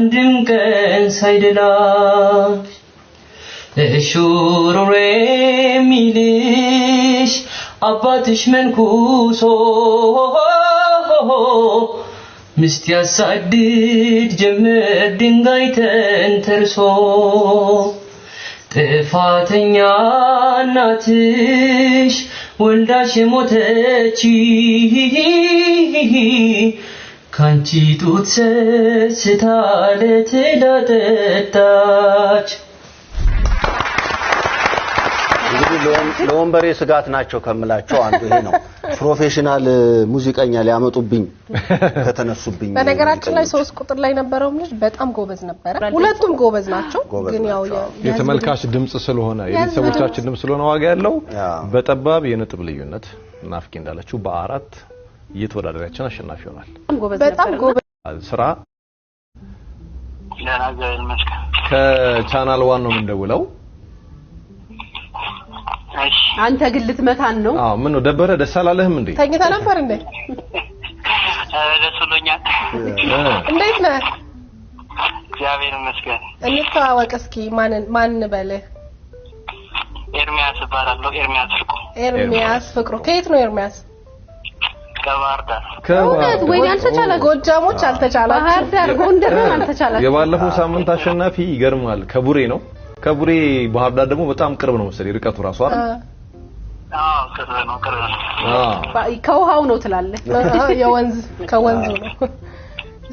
አንድም ቀን ሳይደላሽ እሹሩሬ የሚልሽ አባትሽ መንኩሶ ምስት ያሳድድ ጀመር ድንጋይ ተንተርሶ። ጥፋተኛ እናትሽ ወልዳሽ የሞተች ካንቺ ጡት ሰስታ ለትላጠጣች። እንግዲህ ለወንበሬ ስጋት ናቸው ከምላቸው አንዱ ይሄ ነው። Professional ሙዚቀኛ ሊያመጡብኝ ከተነሱብኝ። በነገራችን ላይ 3 ቁጥር ላይ የነበረውም ልጅ በጣም ጎበዝ ነበረ። ሁለቱም ጎበዝ ናቸው። ጎበዝ ግን ያው ናቸው። የተመልካች ድምጽ ስለሆነ፣ የቤተሰቦቻችን ድምጽ ስለሆነ ዋጋ ያለው፣ በጠባብ የነጥብ ልዩነት ናፍቂ እንዳለችው በ4 እየተወዳደሪያችን አሸናፊ ይሆናል። በጣም ጎበዝ በጣም ነበርና ጎበዝ። ስራ ደህና፣ እግዚአብሔር ይመስገን። ከ Channel One ነው የምንደውለው። እሺ። አንተ ግን ልትመታን ነው። አዎ፣ ምን ነው ደበረ? ደስ አላለህም እንዴ? ተኝተህ ነበር እንዴ? ኧረ ደስ ብሎኛል። እንዴት ነህ? እግዚአብሔር ይመስገን። እንተዋወቅ እስኪ፣ ማን ማን በልህ? ኤርሚያስ እባላለሁ። ኤርሚያስ ፍቅሩ። ኤርሚያስ ፍቅሩ። ከየት ነው ኤርሚያስ? ከባህር ዳር። እውነት? ወይኔ አልተቻላችሁም። ጎጃሞች አልተቻላችሁ። ባህር ዳር፣ ጎንደር አልተቻላችሁም። የባለፈው ሳምንት አሸናፊ ይገርማል። ከቡሬ ነው። ከቡሬ ባህር ዳር ደግሞ በጣም ቅርብ ነው መሰለኝ ርቀቱ ራሱ አይደል? አዎ፣ ቅርብ ነው፣ ቅርብ ነው። አዎ። ከውሃው ነው ትላለህ። የወንዝ ከወንዙ ነው።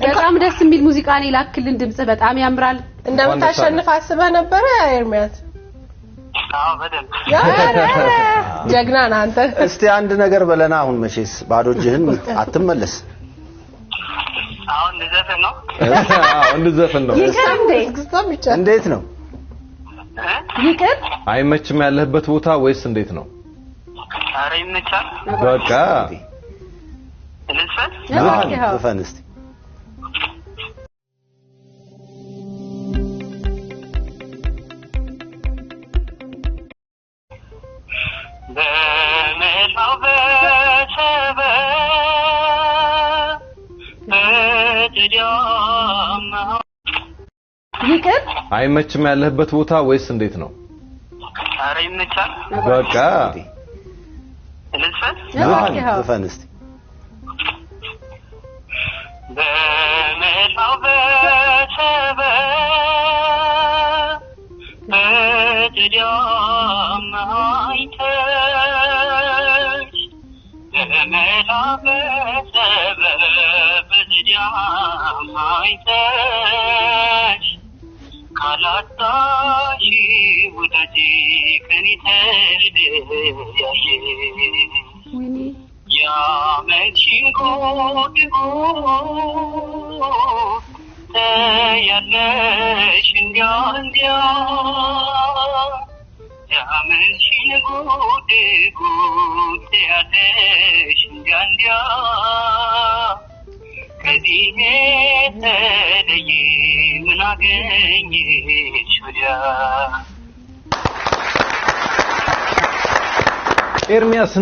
በጣም ደስ የሚል ሙዚቃ ነው የላክልን። ድምጽ በጣም ያምራል። እንደምታሸንፍ አስበህ ነበረ ኤርሚያስ? አዎ፣ በደንብ። ጀግና ነህ አንተ። እስቲ አንድ ነገር በለና። አሁን መቼስ ባዶ እጅህን አትመለስ። አሁን ዘፈን ነው? አዎ፣ እንድዘፍን ነው። ይቅር እንዴ? እስክስታም ይቻላል። እንዴት ነው? እ? ይቅር። አይመችም ያለህበት ቦታ ወይስ እንዴት ነው? ኧረ ይመቻል። በቃ። ልዝፈን? ዘፈን ዘፈን እስቲ። በመላው በሰበብ በትዳማ ይቅር። አይመችም ያለህበት ቦታ ወይስ እንዴት ነው? ኧረ ይመቻል። በቃ። ልዝፈን? ዘፈን ዘፈን እስቲ። በመላው በሰበብ በትዳማ አይተሽ፣ በመላው በሰበብ በትዳማ አይተሽ ካላጣሽ ውደጂ ከኔ ተለያየሽ። ወይኔ። ያመችን ጉድ ጉድ ያለሽ እንዲያ እንዲያ፣ ያመችን ጉድ ጉድ ያለሽ እንዲያ እንዲያ፣ ከዚህ የተለየ ምን አገኘሽ ወዲያ? ኤርሚያስ።